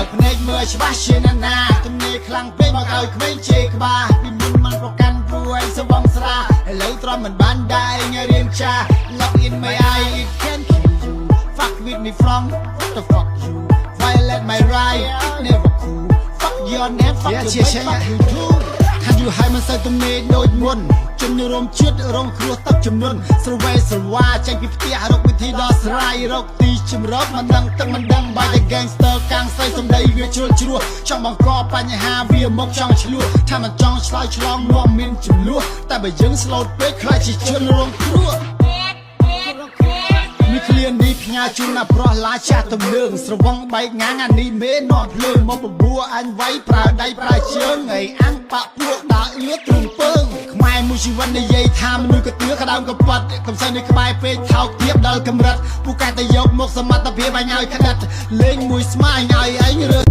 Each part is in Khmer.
បើកភ្នែកមើលច្បាស់ជាណានាទំនេរខ្លាំងពេកមកឲ្យក្មេងជេរក្បាលពីមុនមិនប្រកាន់ព្រោះឯងសវងស្រាឥឡូវទ្រាំមិនបានដែរឯងរៀងចា Look in my eye, it can kill you. Fuck with me from what the fuck you violate my right, it never cool. Fuck your name, fuck your bitch, fuck you too. ខានយូរហើយមិនសូវទំនេរដូចមុនជំនរមជាតិរងគ្រោះទឹកជំនន់ស្រវេស្រវ៉ាចេញពីផ្ទះរកវិធីដោះស្រាយរកទីជំរកមិនដឹងទឹកមិនដឹងបាយតែ gangster កាំងស្រីសំដីវាជ្រុលជ្រោះចង់បង្កបញ្ហាវាមកចង់ឆ្លោះថាមិនចង់ឆ្លើយឆ្លងនាំមានចំនួនតែបើយើង slow ពេកខ្លាចជាជនរងគ្រោះ មានឃ្លានេះផ្ញើជូនណាប្រុសឡាចាស់ទំនើងស្រវឹងបែកងាងអានេះមេនាំភ្លើងមកបបួអញវាយប្រើដៃប្រើជើងអីអាំងបាក់ពួកដើអឿទ្រូងពើងខ្មែរមួយជីវិតនិយាយថាមនុស្សកទឿក្តៅកប៉ាត់កំសែនៅក្បែរពេកថោកទៀបដល់កម្រិតពូកែតែយកមកសមត្ថភាពអញឲ្យក្តិតលេងមួយស្មាញឲ្យអញរើ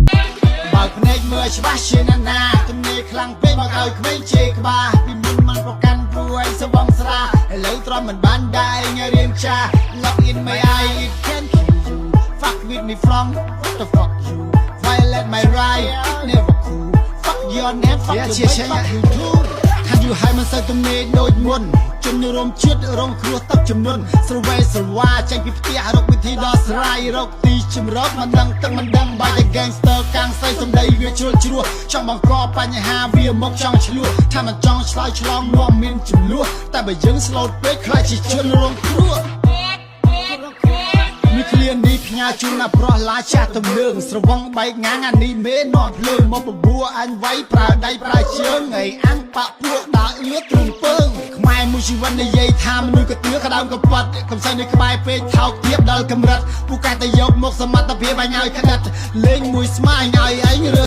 បើកភ្នែកមើលច្បាស់ជាណានាទំនេរខ្លាំងពេកមកឲ្យក្មេងជេរក្បាលពីមុនមិនប្រកាន់ព្រោះឯងសវងស្រាឥឡូវទ្រាំមិនបានដែរឯងរៀងចា Look in my eye, it can kill you. Fuck with me from what the fuck you violate my right, it never cool. Fuck your name, fuck your bitch, fuck you too. ខានយូរហើយមិនសូវទំនេរដូចមុនជំនរមជាតិរងគ្រោះទឹកជំនន់ស្រវេស្រវ៉ាចេញពីផ្ទះរកវិធីដោះស្រាយរកទីជំរកមិនដឹងទឹកមិនដឹងបាយតែ gangster កាំងស្រីសំដីវាជ្រុលជ្រោះចង់បង្កបញ្ហាវាមកចង់ឆ្លោះថាមិនចង់ឆ្លើយឆ្លងនាំមានចំនួនតែបើយើង slow ពេកខ្លាចជាជនរងគ្រោះ មានឃ្លានេះផ្ញើជូនណាប្រុសឡាចាស់ទំនើងស្រវឹងបែកងាងអានេះមេនាំភ្លើងមកបបួអញវាយប្រើដៃប្រើជើងអីអាំងបាក់ពួកដើអឿទ្រូងពើងខ្មែរមួយជីវិតនិយាយថាមនុស្សកទឿក្តៅកប៉ាត់កំសែនៅក្បែរពេកថោកទៀបដល់កម្រិតពូកែតែយកមកសមត្ថភាពអញឲ្យក្តិតលេងមួយស្មាញឲ្យអញរើ